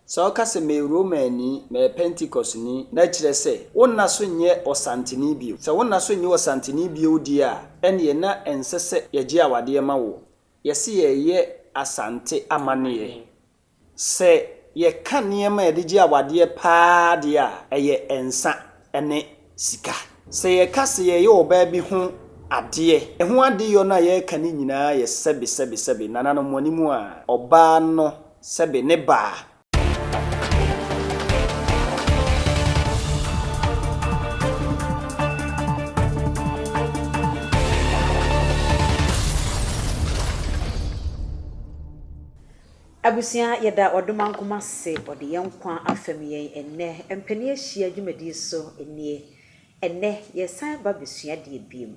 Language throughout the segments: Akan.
Sɛ woka sɛ meyɛ Romani, meyɛ Pentekostni, na kyerɛ sɛ wonna so nyɛ Ɔsanteni bio. Sɛ wonna so nyɛ Ɔsanteni bio deɛ a, ɛnneɛ na ɛnsɛ sɛ yɛgye awadeɛ ma woɔ. Yɛse yɛreyɛ Asante amanneɛ. Sɛ yɛka nneɛma a yɛde gye awadeɛ pa ara deɛ a, ɛyɛ nsa ne sika. Sɛ yɛka sɛ yɛreyɛ ɔbaa bi ho adeɛ, ɛho adeyɔ no a yɛreka no nyinaa yɛ sɛbe sɛbe sɛbe, nananom mo anim a, ɔbaa no sɛbe ne baa. Abusua yɛda Ɔdomankoma ase ɔde yɛn nkwa afɛm yɛn ɛnnɛ mpanin ahyia dwumadie so nie. Ɛnnɛ yɛsan ba bɛsua adeɛ biom.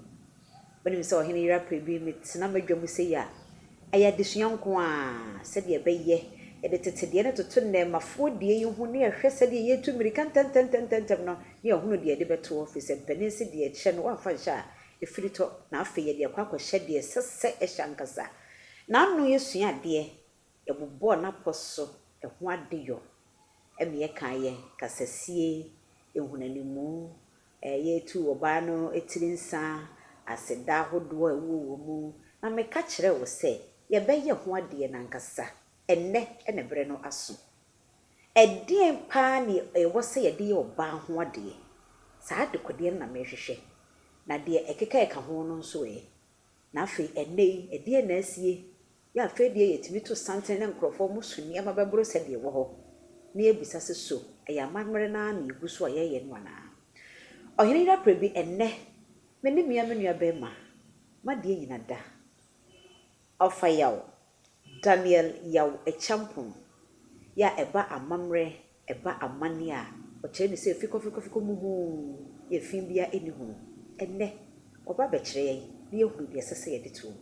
Wonim sɛ ɔhene yere apɛ bi metena m'adwa mu sei a, ɛyɛ adesua nko ara sɛdeɛ ɛbɛyɛ yɛde tete deɛ no toto nnɛɛmafoɔ deɛ yi ho ne yɛhwɛ sɛdeɛ yɛtu mmirika ntɛmntɛmntɛmntɛm no ne yɛhunu deɛ yɛde bɛtoɔ firi sɛ mpanin se deɛ ɛkyɛ no woamfa nhyɛ a ɛfiri tɔ na afei yɛde akɔ akɔhyɛ deɛ ɛsɛ sɛ ɛhyɛ ankasa. N'ano yɛsua adeɛ, yɛbobɔɔ n'apɔ so ɛho adeyɔ ɛma yɛkaeɛ kasasie, nhunanimu, yɛtuu ɔbaa no tiri nsa, aseda ahodoɔ a ɛwɔ wɔ mu, na meka kyerɛɛ wo sɛ yɛbɛyɛ ho adeɛ no ankasa. Ɛnnɛ na berɛ no aso. Ɛdeɛn paa na ɛwɔ sɛ yɛde yɛ ɔbaa ho adeɛ? Saa adekodeɛ no na merehwehwɛ. Na deɛ ɛkeka ɛka ho no nso ɛ? Na afei ɛnnɛ yi, ɛdeɛn na asie? Yɛ afei deɛ yɛtumi to santene ne nkorɔfoɔ mo so nneɛma bɛboro sɛdeɛ ɛwɔ hɔ, na yɛbisa sɛ so ɛyɛ amammerɛ no ara na yɛgu so a yɛreyɛ no anaa? Ɔhene yere aprɛ bi, ɛnnɛ, me ne mea me nua barima, m'adeɛ nyina da, Ɔfa Yaw, Daniel Yaw Acheampong, yɛ a ɛba amammerɛ, ɛba amanneɛ a, ɔkyerɛ no sɛ fikɔfikɔfikɔ muhuu yɛ fi biara nni ho. Ɛnnɛ, ɔba bɛkyerɛ yɛn na yɛahunu deɛ ɛsɛ sɛ yɛde to mu.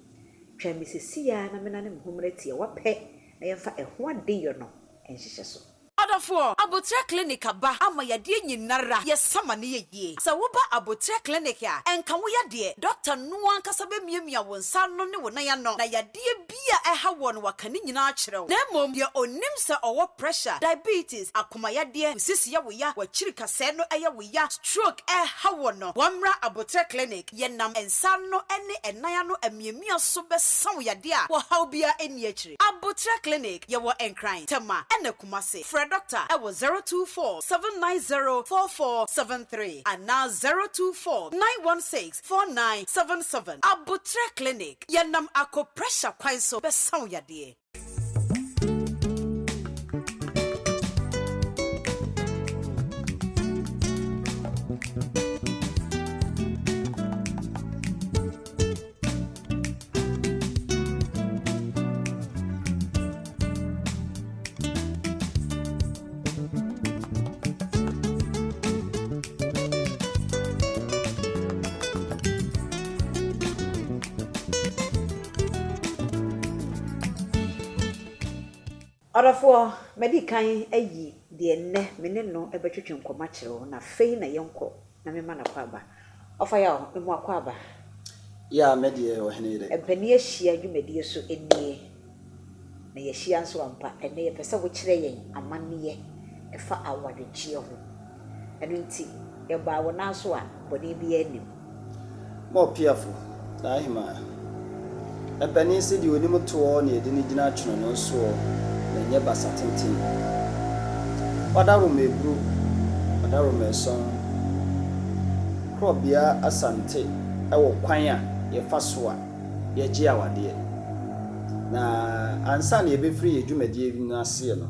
Twɛn me seesei ara na mennane me ho mmra tiawa pɛ na yɛmfa ɛho adeyɔ no nhyehyɛ so. Ɔdɔfoɔ, Aboterɛ Clinic aba ama yadeɛ nyinara yɛ sa ma no yɛ yie. Sɛ woba Aboterɛ Clinic a, ɛnka wo yadeɛ. Dɔkta no ankasa bɛmiamia wo nsa ano ne wo nan ano na yadeɛ bi a ɛha woɔ no waka ne nyinaa akyerɛ wo. Na mmom deɛ ɔnim sɛ ɔwɔ pressure, diabetes, akoma yadeɛ, wo sisi yɛ wo ya, w'akyiri kasɛɛ no yɛ wo ya, stroke ɛha woɔ no, wɔmmra Aboterɛ Clinic. Yɛnam nsa ano ne ɛnan ano amiamia so bɛsa wo yadeɛ a ɔhaw biara nni akyire. Aboterɛ Clinic, yɛwɔ Nkran, Tema ɛna Kumasi. Frɛ dɔkta ɛwɔ 024 790 4473 anaa 024 916 4977. Aboterɛ Clinic, yɛnam acupressure kwan so bɛsa wo yadeɛ. Ɔdɔfoɔ, madi kan ayi deɛ nnɛ me ne no bɛtwetwe nkɔmmɔ akyerɛ wo, na afei na yɛnkɔ na memma no akwaaba. Ɔfa yaw, memu akwaaba. Yeah, me deɛ ɔhene yere. Mpanin ahyia dwumadie so nie, na yɛahyia nso ampa. Ɛnnɛ yɛpɛ sɛ wokyerɛ yɛn amanneɛ ɛfa awaregyeɛ ho. Ɛno nti, yɛbaa wo nan so a, bɔne biara nnim. Mo ɔpiafo, n'ahemaa. Mpanin se deɛ onim toɔ na yɛde no gyina twenenoo soɔ na ɛnyɛ basa tenten. Ɔdawroma eburu, ɔdawroma ɛsɔn. Korɔbea Asante wɔ kwan a yɛfa so a yɛgye awadeɛ. Na ansa na yɛbɛfiri yɛn dwumadie no aseɛ no,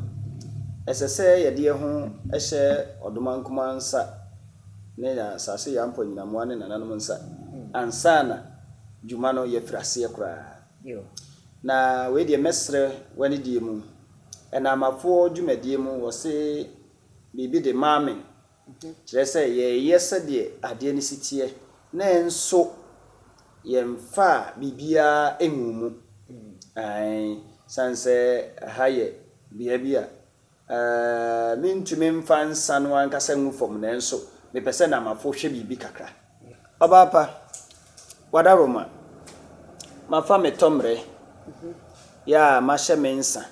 ɛsɛ sɛ yɛde yɛn ho hyɛ Ɔdomankoma nsa ne Asase Yampɔ Nyinamoa ne nananom nsa ansa na dwuma no yɛafiri aseɛ koraa. Na wei deɛ mɛsrɛ w'anidie mu, Ɛnamafoɔ dwumadie mu wɔse biribi de maame, kyerɛ sɛ yɛreyɛ sɛdeɛ adeɛ no si teɛ nanso yɛmfaa biribiara nguu mu. Ae, sane sɛ ɛha yɛ bea bi a mentumi mfa nsa no ankasa ngu fam nanso mepɛ sɛ Namafo hwɛ biribi kakra. Ɔbaa pa, w'adaworoma, mafa me tɔmmerɛ yɛ a mahyɛ me nsa.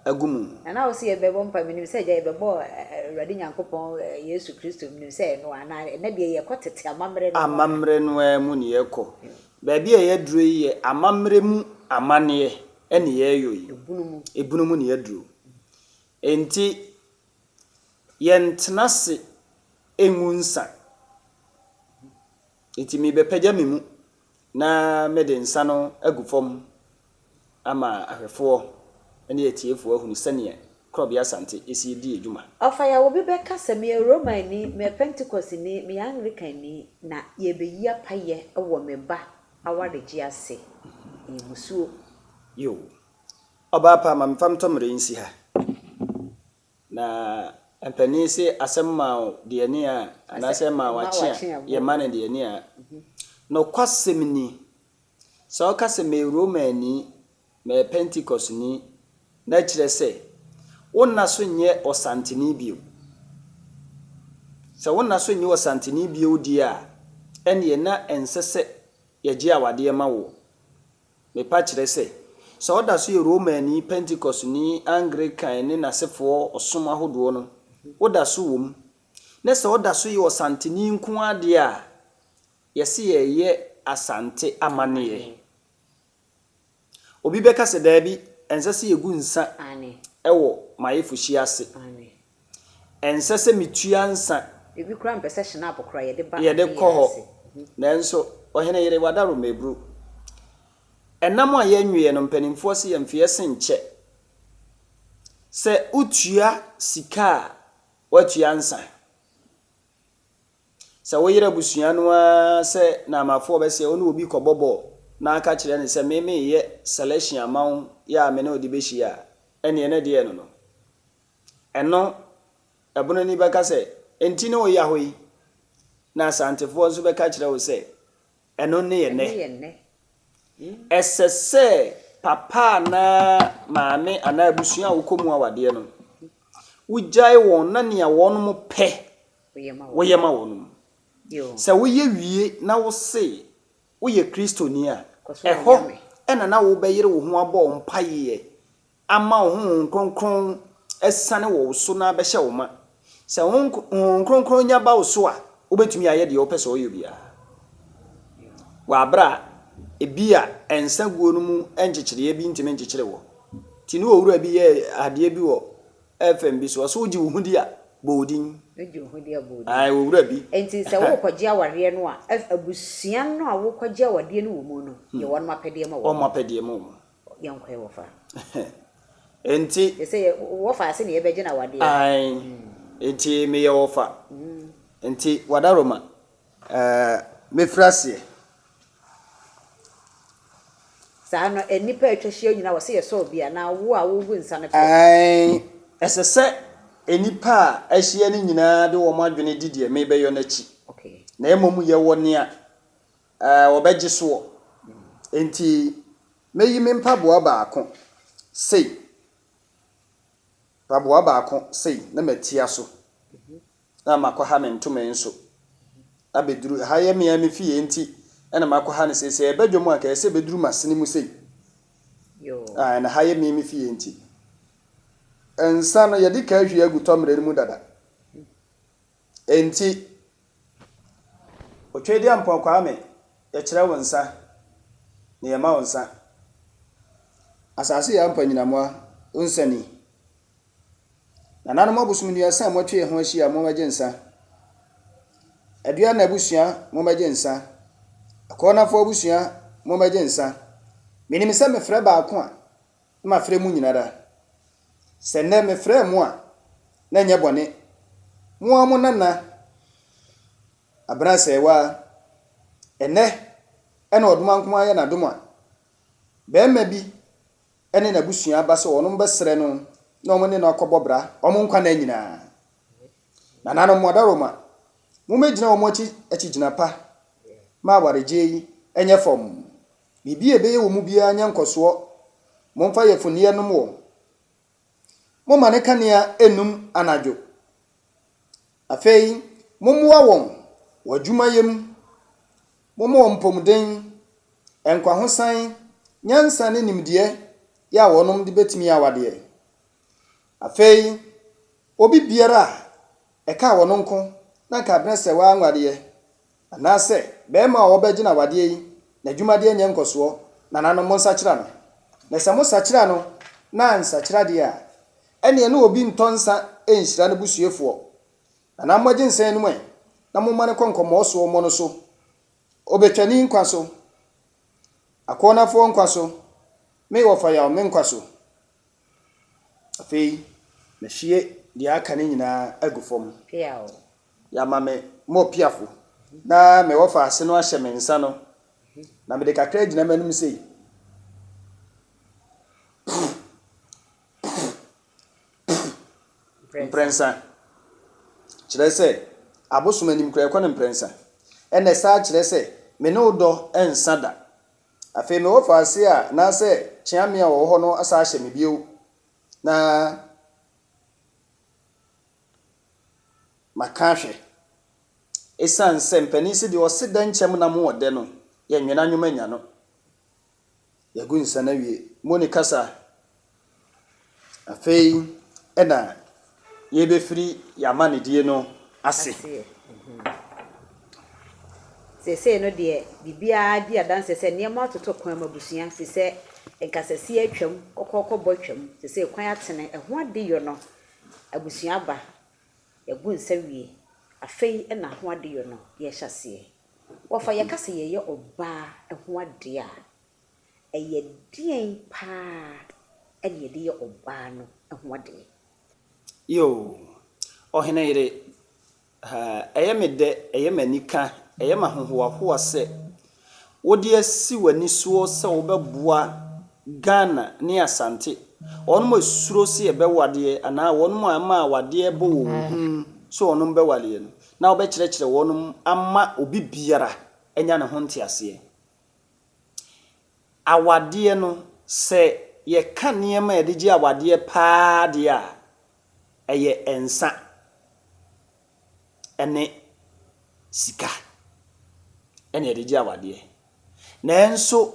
agu mu. Nana wo se yɛbɛbɔ mpae, menim sɛ agya yɛbɛbɔ Awurade Nyankopɔn Yesu Kristo, menim sɛ ɛno anaa ɛnɛ deɛ yɛkɔ tete amammerɛ no mu ara. Amammerɛ no ara mu ne yɛkɔ. Baabi a yɛaduro yi yɛ amammerɛ mu amanneɛ ne yɛreyɔ yi. Ebunu mu. Ebunu mu ne yɛaduro. Enti yɛntena ase ngu nsa. Enti merebɛpagya me mu na mede nsa no agu fam ama ahwɛfoɔ ne atiefoɔ ahunu sɛdeɛ Korɔbea Asante si di adwuma. Ɔfa ya obi bɛka sɛ, Meyɛ Romanni, meyɛ Pentekostni, meyɛ Anglikanni, na yɛrebɛyi apayɛ wɔ me ba awaregye ase. Ɛyɛ mmusuo. Yoo. Ɔbaa pa, ma memfa me tɔmmere yi nsi ha. Na mpanin se asɛm ma wo deɛ ni a, anaasɛ ma wakye a, yɛma no deɛ ni a. Nokwasɛm ni, sɛ woka sɛ meyɛ Romani, meyɛ Pentekostni, na kyerɛ sɛ wonna so nyɛ Ɔsanteni bio. Sɛ wonna so nyɛ Ɔsanteni bio deɛ a, ɛnneɛ na ɛnsɛ sɛ yɛgye awadeɛ ma woɔ. Mepa kyerɛ sɛ, sɛ ɔda so yɛ Romani, Pentekostni, Anglikan ne n'asefoɔ ɔsom ahodoɔ no, woda so wɔ mu. Ne sɛ ɔda so yɛ Ɔsanteni nko ara deɛ a, yɛse yɛreyɛ Asante amanneɛ. Obi bɛka sɛ, Daabi, ɛnsɛ sɛ yɛgu nsa wɔ m'ayefohyia ase. Ɛnsɛ sɛ metua nsa. Ebi koraa mpɛ sɛ Schnapp koraa yɛde ba Yɛde adeyɛ kɔ hɔ. ase. Nanso, ɔhene yere, wadaro mmɛburu. Ɛnam a yɛnweɛ no, mpanimfoɔ se yɛmfeɛ se nkyɛ. Sɛ wotua sika a, woatua nsa. Sɛ woyere abusua no ara sɛ Naamafoɔ bɛseɛ wo ne obi kɔbɔ bɔɔl na aka kyerɛ no sɛ me mereyɛ selection ama wo yɛ a me ne wo de bɛhyia a, ɛnneɛ na ɛdeɛn no no? Ɛno, ɛbononi bɛka sɛ, Enti ne wo ya hɔ yi? Na Asantefoɔ nso bɛka akyerɛ wo sɛ, Ɛno ne yɛ nnɛ. Ɛsɛ sɛ papa anaa maame anaa abusua a wokɔ mu awadeɛ no, wogyae wɔn na nea wɔnom pɛ, woyɛ ma wɔnom. Sɛ woyɛ wie na wose woyɛ Kristoni a, ɛhɔ na na wobɛyere wo ho abɔ mpaeɛ ama wo Honhom Kronkron asiane wɔ wo so na abɛhyɛ wo ma. Sɛ Honhom Kronkron nya ba wo so a, wobɛtumi ayɛ deɛ wopɛ sɛ ɔyɛ biara. Wɔ aberɛ a ebi a nsa guo no mu nkyekyereɛ bi ntumi nkyekyere wɔ. Nti ne owura bi yɛɛ adeɛ bi wɔ FM bi so, ɔsɛ wogye wo ho di a, bɔ wo din. Wogye wo ho di a, bɔ wo din. Ae, owura bi. Nti sɛ worekɔgye awareɛ no a, abusua no a worekɔgye awadeɛ no wɔ mu no, yɛ wɔn apɛdeɛ ma wɔn. Wɔn apɛdeɛ ma wɔn. Yɛnkɔ yɛ wɔfa. Enti. Te sɛ yɛ wɔfa ase na yɛbɛgye no awadeɛ. Ae, enti meyɛ wɔfa. Enti Wadaroma, ɛɛ, mɛfiri aseɛ. Saa no, nnipa a atwa ahyia nyinaa wɔse yɛsɔ obi anaa wo a wogu nsa no pɛ? Ae, ɛsɛ sɛ nnipa a ahyia no nyinaa de wɔn adwene di deɛ merebɛyɔ no akyi. Na mmom yɛwɔ nea ɛɛ, wɔbɛgye soɔ. Enti mɛyi me mpaboa baako sei, mpaboa baako sei na matia so, na makɔha me ntoma yi nso abɛduru. Ɛha yɛ me ara me fie nti na makɔha no sei. Sɛ ɛba dwam a, anka ɛsɛ sɛ ɛbɛduru m'asene mu sei. Ae, na ha yɛ me me fie nti. Nsa no, yɛde ka ahwie agu tɔmmerɛ no mu dada. Enti, Otwedeampɔn Kwame, yɛkyerɛ wo nsa, na yɛma wo nsa. Asase yɛ ampa nyinamoa, wo nsa ni. Nananom abosom nnuasa a moatwa yɛn ho ahyia, mommɛgye nsa. Aduana abusua, mommɛgye nsa. Akɔɔnafoɔ abusua, mommɛgye nsa. Menim sɛ mefrɛ baako a, na mafrɛ mo nyinara. Sɛ nnɛ mefrɛɛ mo a, na ɛnyɛ bɔne. Mo ara mo nana Abena Sɛɛwaa, ɛnnɛ na Ɔdomankoma ayɛ n'adom a, barima bi ne n'abusua aba sɛ wɔnom bɛsrɛ no na wɔn ne no akɔbɔ bra wɔn nkwa nna nyinaa. Nananom, mo adaworoma, mommɛgyina wɔn akyi akyigyina pa ma awaregyeɛ yi nyɛ fɔmm. Biribi a ɛbɛyɛ wɔ mu biara nyɛ nkɔsoɔ. Momfa yafunneɛ nnom wɔn. Momma ne kanea nnum anadwo. Afei mommoa wɔn wɔ adwumayɛ mu. Momma wɔn mpɔmuden, nkwahosan, nyansa ne nimdeɛ yɛ a wɔnom de bɛtumi awadeɛ. Afei obi biara a ɛkaa wɔn nko na anka abena sɛ wanwareɛ, anaasɛ barima a ɔbɛgye no awadeɛ yi n'adwumadeɛ nyɛ nkɔsoɔ, nananom monsakyera no. Na sɛ mosakyera no na ansakyera deɛ a, ɛnneɛ na obi ntɔ nsa nhyira ne busuefoɔ. Nana moagye nsa anom ɛ, na momma no kɔ nkɔmmɔɔ soɔ mmɔ no so, Obetwani nkwa so, Akɔɔnafoɔ nkwa so, me wɔfa yaw me nkwa so. Afei mahwie deɛ aka no nyinaa agu fam. Yɛama me mɔ piafo, na me wɔfa ase no ahyɛ me nsa no, na mede kakra agyina m'anom sei. Mprɛnsa. Kyerɛ sɛ, abosom anim koraa ɛkɔ no mprɛnsa. Ɛna ɛsan kyerɛ sɛ, me ne wo dɔ nsa da. Afei me wɔfaase a anaasɛ kyeame a ɔwɔ hɔ no asan ahyɛ me bio na maka ahwɛ. Esiane sɛ mpanin se deɛ ɔse dɛnkyɛm nam ɔdɛ no, yɛnwene anwoma nya no. Yɛagu nsa no awie. Mo ne kasa. Afei na yɛrebɛfiri yɛn amanedie no ase. Aseɛ. Seesei no deɛ, biribiara di adanseɛ sɛ nneɛma atotɔ kwan mu abusua, firi sɛ nkasasie atwam, kɔkɔɔkɔbɔ atwam, seesei kwan atene, ɛho adeyɔ no, abusua aba, yɛagu nsa wie, afei na ho adeyɔ no yɛrehyɛ aseɛ. Wɔfa yɛka sɛ yɛyɛ ɔbaa ho adeɛ a, ɛyɛ deɛn paa na yɛde yɛ ɔbaa no ho adeɛ? Yoo, ɔhene yere, ɛyɛ me dɛ, ɛyɛ me anika, ɛyɛ me ahohoahoa sɛ wode asi w'ani soɔ sɛ wobɛboa Ghana ne Asante, wɔnom a ɛsuro sɛ yɛbɛwadeɛ anaa wɔnom a ɛma awadeɛ bɔ wɔn hu sɛ wɔnom bɛwadeɛ no, na wobɛkyerɛkyerɛ wɔnom ama obi biara anya ne ho nteaseɛ. Awadeɛ no, sɛ yɛka nneɛma a yɛde gye awadeɛ pa ara deɛ a, ɛyɛ nsa ne sika na yɛde gye awadeɛ. Nanso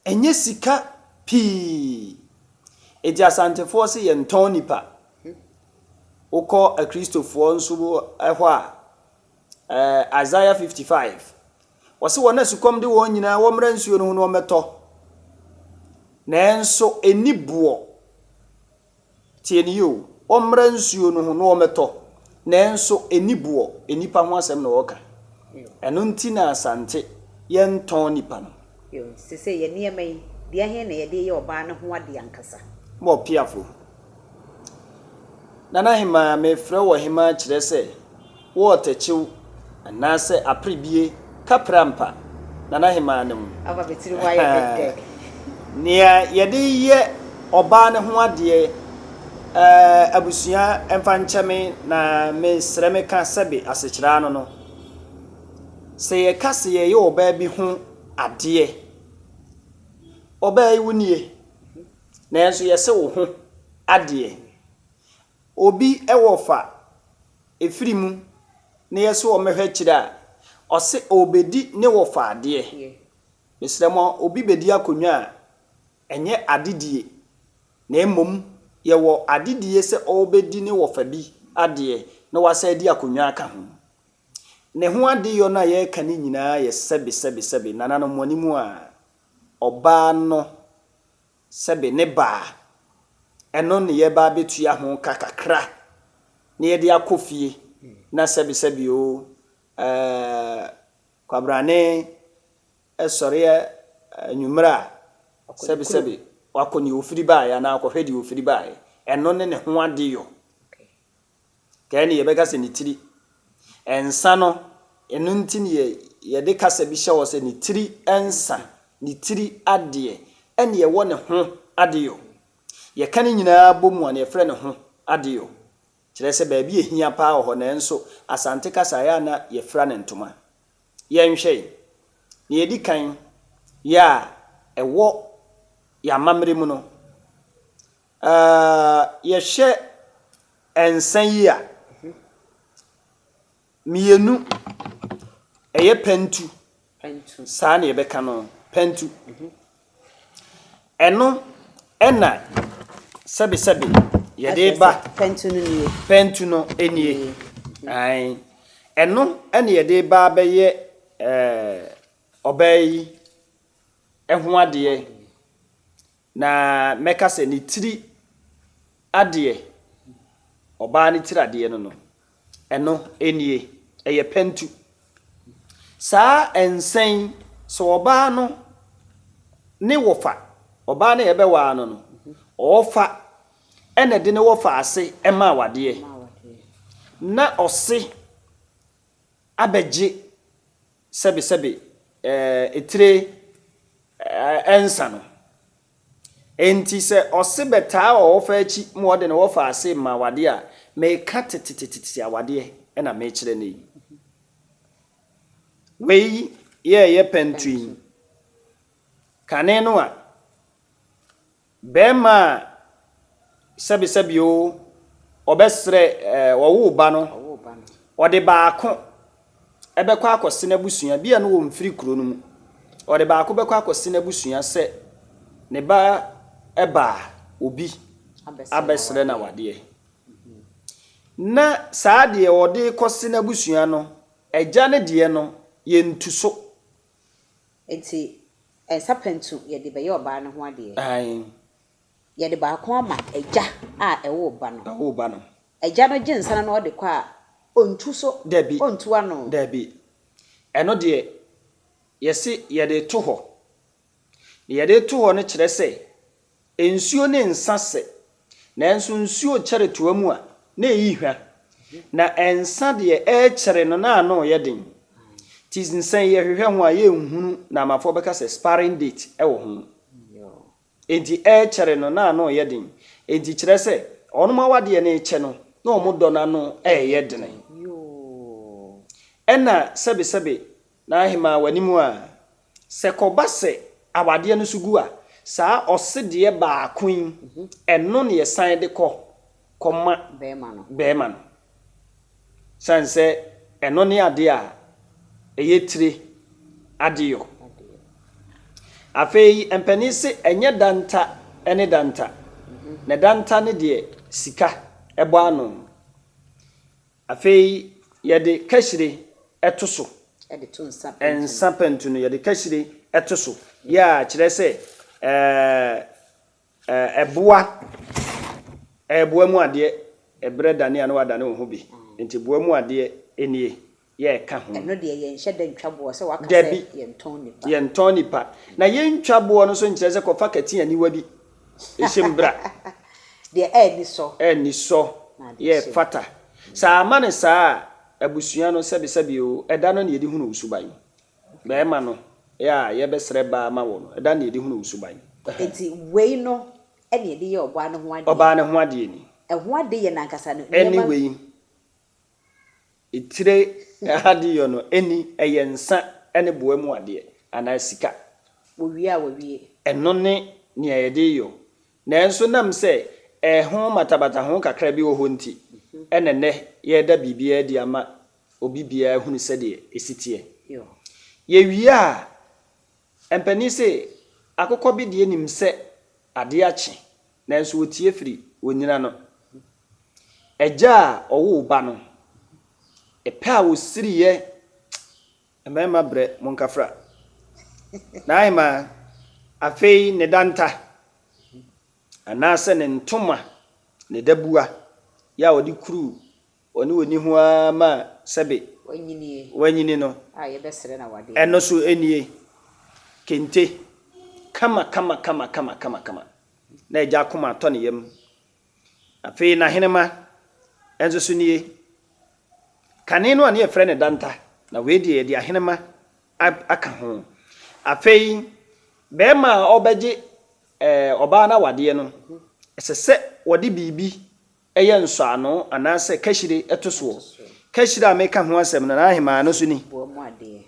ɛnyɛ sika pii. Enti Asantefoɔ se yɛntɔn nnipa. Wokɔ Akristofoɔ nso hɔ a, Isaiah 55, wɔse wɔn a sukɔm de wɔn nyinaa wɔmmra nsuo no ho na wɔmmɛtɔ. Nanso ɛnni boɔ. Tie no yie o, wɔmmra nsuo no ho na wɔmmɛtɔ, nanso ɛnni boɔ, nnipa ho asɛm na wɔreka. Ɛno nti na Asante yɛntɔn nnipa no. Yo, nti sesei yɛn nneɛma yi, deɛ he na yɛde yɛ ɔbaa no ho adeɛ ankasa? Mɔ piafo. Nana Hemaa, mefrɛ wo ɔhemaa kyerɛ sɛ Wo ɔtɛkyew anaasɛ aperebie kapra ampa, Nana Hemaa ne wo. Ama me tiri ho ayɛ me dɛ. Nea yɛde yɛ ɔbaa no ho adeɛ eh, abusua mfa nkyɛ me na mesrɛ meka sɛbe asekyerɛ ano no, sɛ yɛka sɛ yɛyɛ ɔbaa bi ho adeɛ, ɔbaa yi wo nie, nanso yɛse wo ho adeɛ. Obi wɔ fa ɛfiri mu na yɛ se ɔmmɛhwɛ akyire a, ɔse ɔrebɛdi ne wɔfa adeɛ. Mesrɛ mo, obi bɛdi akonnwa a, ɛnyɛ adedie, na mmom yɛwɔ adedie sɛ ɔrebɛdi ne wɔfa bi adeɛ na wasan adi akonnwa aka ho. Ne ho adeyɔ no a yɛreka no nyinaa yɛ sɛbe sɛbe sɛbe, nananom mo anim a, ɔbaa no Sɛbe ne ba a, ɛno ne yɛba abɛtua ho ka kakra na yɛde akɔ fie na sɛbe sɛbe o, ɛɛ, kwabrane sɔre anwummerɛ a, sɛbe sɛbe wakɔ deɛ ɔfiri baeɛ anaa akɔhwɛ deɛ ɔfiri baeɛ. Ɛno ne ne ho adeyɔ. Kɛɛ ne yɛbɛka sɛ ne tiri nsa no, ɛno nti ne yɛde kasa bi hyɛ hɔ sɛ ne tiri nsa, ne tiri adeɛ, ɛne ɛwɔ ne ho adeyɔ. Yɛka ne nyinaa bɔ mu a na yɛfrɛ ne ho adeyɔ. Kyerɛ sɛ baabi a ɛhia paa wɔ hɔ nanso Asante kasa ɛyɛ a na yɛfira no ntoma. Yɛnhwɛ yi, nea ɛdi kan yɛ a ɛwɔ yɛn amammerɛ mu no, Yɛhwɛ nsa yi a, mmienu, ɛyɛ pɛntu. Saa na yɛbɛka no, pɛntu. Ɛno na sɛbesɛbe yɛde ba. Pɛntu no nie. Pɛntu no nie. Ae. Ɛno na yɛde ba abɛyɛ ɛɛ ɔbaa yi ho adeɛ. Na mɛka sɛ ne tiri adeɛ, ɔbaa no tiri adeɛ no no, ɛno nie, ɛyɛ pɛntu. Saa nsa yi, sɛ ɔbaa no ne wɔfa, ɔbaa no a yɛbɛwaa no no, ɔɔfa ɛna ɛde ne wɔfa ase ma awadeɛ, na ɔse abɛgye sɛbesɛbe ɛɛ etire ɛɛ nsa no. Enti sɛ ɔse bɛtaa ɔwɔfa akyi ma ɔde ne wɔfa ase ma awadeɛ a, meka tetetetete awadeɛ na mekyerɛ no yi. Wei yɛɛyɛ pɛntu yi, kane no a, bɛɛma a sɛbesɛbe oo, ɔbɛsrɛ ɛɛ ɔwoo ba no, ɔde baako bɛkɔ akɔse n'abusua, bi a na wɔmfiri kuro no mu, ɔde baako bɛkɔ akɔse n'abusua sɛ ne ba ba a, obi abɛsrɛ no awadeɛ. Na saa deɛ ɔde rekɔse n'abusua no, agya no deɛ no, yɛntu so. Nti nsa pɛntu yɛde bɛyɛ ɔbaa no ho adeɛ? Aane. Yɛde baako ama agya a ɛwoo ba no. Ɛwoo ba no. Agya no gye nsa no na ɔde kɔ a, ɔntu so. Dabi. Ɔntu ano. Dabi. Ɛno deɛ, yɛse yɛde reto hɔ. Deɛ yɛde reto hɔ no kyerɛ sɛ, nsuo ne nsa sɛ, nanso nsuo kyɛre toa mu a, na ɛyi hwa. Na nsa deɛ, ɛrekyɛre no na ano reyɛ den. Nti nsa yi yɛhwehwɛ ho a, yɛnhunu na amafoɔ bɛka sɛ expiring date wɔ ho. Enti ɛrekyɛre no, na ano reyɛ den. Enti kyerɛ sɛ, wɔn awadeɛ no rekyɛ no, na wɔn dɔ no ano reyɛ dene. Ɛna sɛbesɛbe, n'ahemaa w'anim a, sɛ kɔba sɛ awadeɛ no so gu a, saa ɔsedeɛ baako yi, ɛno na yɛsan de kɔ kɔma barima no. Sane sɛ ɛno ne adeɛ a ɛyɛ tire adeyɔ. Afei mpanin se ɛnyɛ danta ne danta, na danta ne deɛ sika bɔ ano. Afei yɛde kahyire to so. Nsa pantu no yɛde kahyire to so. Yɛ a kyerɛ sɛ ɛɛ Ɛboa, ɛboa mu adeɛ, ɛberɛ dane a na wadane wo ho bi, nti boa mu adeɛ nie, yɛ ɛka ho. Ɛno deɛ yɛnhyɛ da ntwa boɔ sɛ waka sɛ Dabi, yɛntɔn nipa. yɛntɔn nipa. Na yɛntwa boɔ no nso nkyerɛ sɛ kɔfa kɛte aniwa bi hyɛ mu bra. Deɛ ɛnni sɔ. Ɛnni sɔ, Na ade yɛ hyɛ mu. ɛfata. Sɛ amma no saa a, abusua no sɛbesɛbe oo, ɛda no na yɛde hunu wo suban. Bɛɛma no yɛ a yɛbɛsrɛ baa ma wɔ no, ɛda na yɛde hunu wo suban. Enti wei no na yɛde yɛ ɔbaa no ho adeɛ. Ɔbaa no ho adeɛ ni. Ɛho adeyɛ no ankasa no, Ɛne nneɛma. wei, etire adeyɔ no ɛni, ɛyɛ nsa ne boa mu adeɛ anaa sika. Wɔwie a wɔawie. Ɛno ne nea yɛde yɔ. Nanso nam sɛ ɛho matabataho kakra bi wɔ hɔ nti, ɛna nnɛ yɛreda biribiara adi ama obi biara hunu sɛdeɛ ɛsi teɛ. Yɛwie a, mpanin se akokɔ bi deɛ nim sɛ adeɛ akye, nanso ɔtie firi onyina no. Agya a ɔwoo ba no, ɛpɛ a ɔsiriiɛ, mmarima brɛ monkafra. N'ahemaa, afei ne danta, anaasɛ ne ntoma, ne dabua, yɛ a ɔde kuru Ɔne ɔnni ho ara ma sɛbe wanyini no, ɛno so nie, kente, kama kama kama kama kama kama, na agya akoma atɔ ne yam. Afei n'ahenema nso so nie, kane no a ne yɛfrɛ no danta, na wei deɛ yɛde ahenema aka ho. Afei barima a ɔbɛgye ɔbaa no awadeɛ no, ɛsɛ sɛ wɔde biribi yɛ nsɔano anaasɛ kahyire to soɔ. Kahyire a meka ho asɛm no, n'ahemaa no so ni.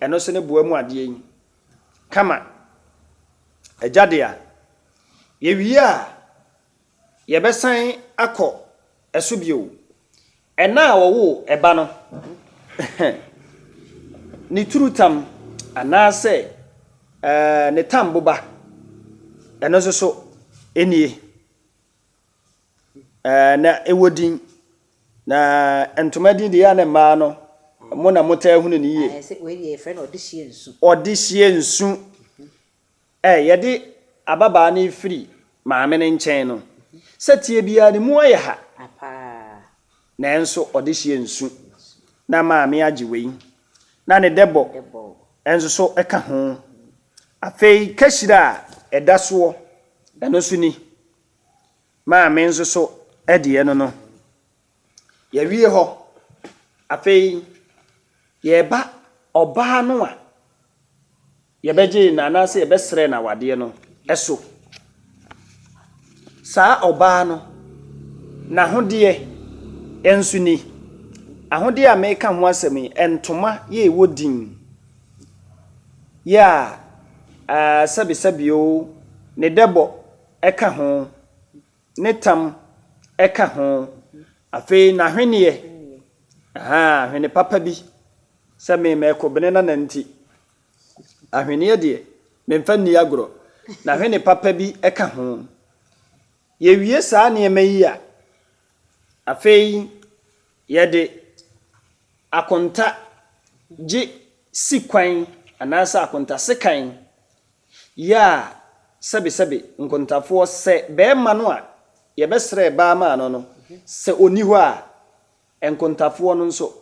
Ɛno so ne boa mu adeɛ yi. Kama. Agya dea. Yɛwie a, yɛbɛsan akɔ ɛso bio. Ɛna a wɔwoo ɛba no, ne turutam anaasɛ ne tamboba, ɛno nso so nie. Ɛɛ, na ɛwɔ din. Na ntoma din deɛ, yɛ a na mmaa no, mo na motaa hunu no yie. Ayɛ sɛ wei deɛ yɛfrɛ no ɔdehyeɛ nsu. Ɔdehyeɛ nsu. Ɛ, yɛde ababaa no refiri maame no nkyɛn no, sɛ teɛ biara ne mu ayɛ ha. Nanso ɔde hyeɛ nsu. Na maame agye wei. Na ne dɛbɔ nso so ka ho. Afei kahyire a ɛda soɔ, ɛno nso ni. Maame nso so deɛ no no. Yɛawie hɔ. Afei yɛreba ɔbaa no a yɛbɛgyee no anaasɛ yɛbɛsrɛɛ no awadeɛ no so. Saa ɔbaa no, n'ahodeɛ nso ni. Ahodeɛ a mereka ho asɛm yi, ntoma yɛ ɛwɔ din yɛ a sɛbesɛbe o, ne dɛbɔ ka ho, ne tam ka ho, afei n'ahweneɛ, ahaa, ahwene papa bi, sɛ me mɛkobene nana nti, ahweneɛ deɛ, memfa nni agorɔ, n'ahwene papa bi ka ho. Yɛwie saa nneɛma yi a, afei yɛde akonta gye si kwan anaasɛ akonta sekan Yɛ a sɛbesɛbe nkontafoɔ, sɛ barima no a yɛbɛsrɛɛ baa maa no no, sɛ ɔnni hɔ a, nkontafoɔ no nso,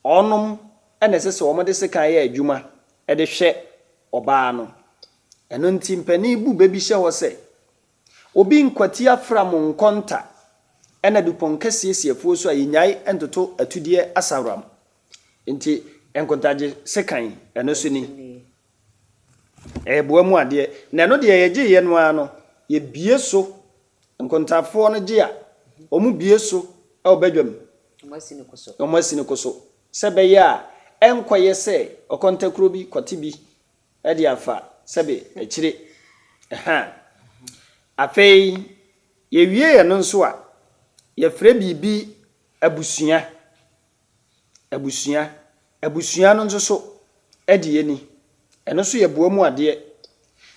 wɔnom na ɛsɛ sɛ wɔde sekan yɛ adwuma de hwɛ ɔbaa no. Ɛno nti mpanin bu bɛ bi hyɛ hɔ sɛ, Obi nkwati afra mo nkɔnta na dupɔn kɛseɛ si afuo so a yɛnnyae ntoto atudeɛ asaworam. Nti nkontagye sekan, ɛno nso ni. Ɛyɛ boa mu adeɛ. Na ɛno deɛ yɛgyeeɛ no ara no, yɛbue so. Nkontafoɔ no gye a, wɔbue so wɔ badwam. Wɔasi no koso. Sɛ ɛbɛyɛ a ɛnkɔyɛ sɛ ɔkɔntakuro bi kɔte bi de afa sɛbe akyire. Ɛha. Afei yɛwie ɛno nso a, yɛfrɛ biribi abusua. Abusua. Abusua no nso so deɛ ni. Ɛno nso yɛ boa mu adeɛ.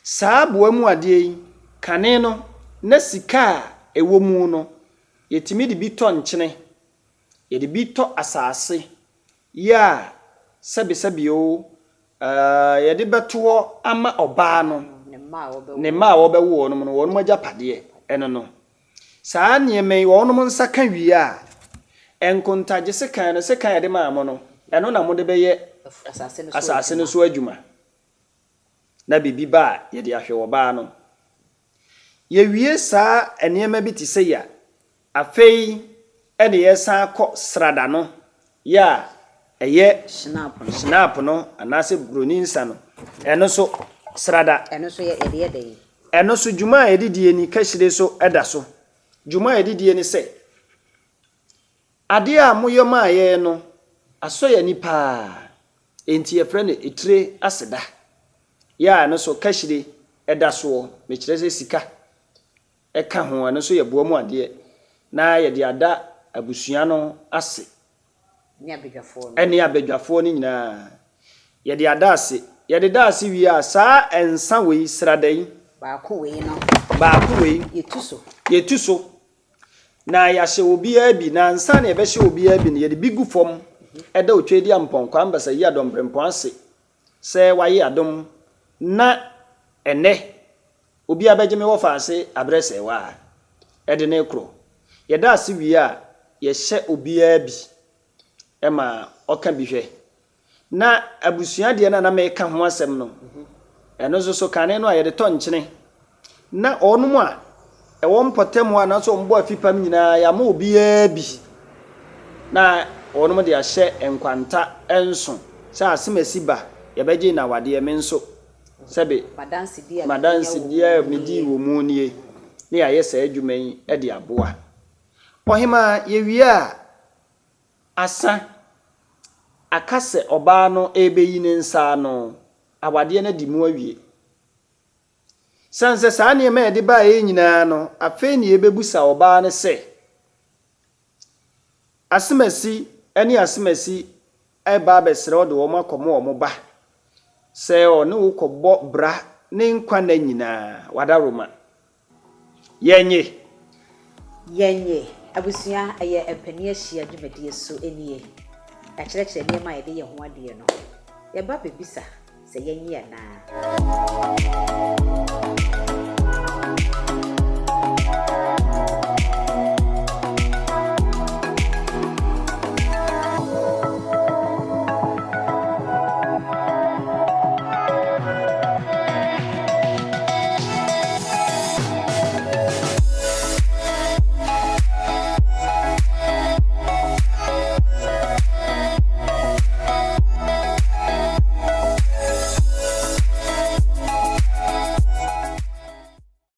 Saa boa mu adeɛ yi, kane no, na sika a ɛwɔ mu no, yɛtumi de bi tɔ nkyene, yɛde bi tɔ asase, yɛ a sɛbesɛbe oo, yɛde bɛto hɔ ama ɔbaa no, ne mma a wɔbɛwo wɔn no, wɔn agyapadeɛ, ɛno no. Saa nneɛma yi, wɔnom nsa ka wie a, nkontagye sekan no, sekan a yɛde maa mo no, ɛno na mode bɛyɛ asase no so adwuma. Na biribi ba a, yɛde ahwɛ ɔbaa no. Yɛwie saa nneɛma bi te sei a, afei ɛne yɛsan akɔ srada no, yɛ a ɛyɛ Schnapp no anaasɛ buroni nsa no, ɛno nso srada. Ɛno nso yɛde yɛ dɛn? Ɛno nso dwuma a yɛde die ni, kahyire nso da so. Dwuma a yɛde die ne sɛ, adeɛ a moyɔ maa yɛn no, asɔ yɛn ani pa ara, enti yɛfrɛ no etire aseda. Yɛ a ɛno nso kahyire da soɔ, mekyerɛ sɛ sika ka ho, ɛno nso yɛ boa mu adeɛ, na yɛde ada abusua no ase. Ne abadwafoɔ no. Ne abadwafoɔ no nyinaa. Yɛde ada ase. Yɛde da ase wie a, saa nsa wei, srada yi. Baako wei no. Baako wei. Yɛtu so. Yɛtu so. Na yɛahyɛ obiara bi. Na ansa na yɛbɛhyɛ obiara bi no, yɛde bi gu fam. Ɛda Otwedeampɔn, Kwame Basayi Adɔmprempɔn ase sɛ wayɛ adom na ɛnnɛ Obi abɛgye me wɔfa ase abrɛ sɛ wa a, ɛde no rekorɔ. Yɛda ase wie a, yɛhyɛ obiara bi ma ɔka bi hwɛ. Na abusua deɛ no a na mereka ho asɛm no, ɛno nso so kane no a yɛde tɔ nkyene. Na wɔnom a ɛwɔ mpɔtam hɔ anaasɛ wɔbɔ afipam nyinaa, yɛama obiara bi. Na wɔnom de ahyɛ nkwanta nso sɛ asemasi ba, yɛbɛgye no awadeɛ, me nso. Sɛbe m'adansedie a medii wɔ mu nie, na yɛayɛ saa adwuma yi de aboa. Ɔhemaa, yɛwie a, asa aka sɛ ɔbaa no rebɛyi ne nsa ano, awadeɛ no adi mu awie. Sane sɛ saa nneɛma a yɛde baeɛ yi nyinaa no, afei na yɛbɛbusa ɔbaa no sɛ, Asemasi ne asemasi reba abɛsrɛ wo de wɔn akɔma wɔn ba sɛ ɔne wo kɔbɔ bra ne nkwa nna nyinaa. W'adaworoma. Yɛnnye. Yɛnyɛ abusua ɛyɛ mpanin ahyia dwumadie so nie. Yɛakyerɛkyerɛ nneɛma a yɛde yɛ ho adeɛ no. Yɛba bɛbisa sɛ yɛnyɛ anaa.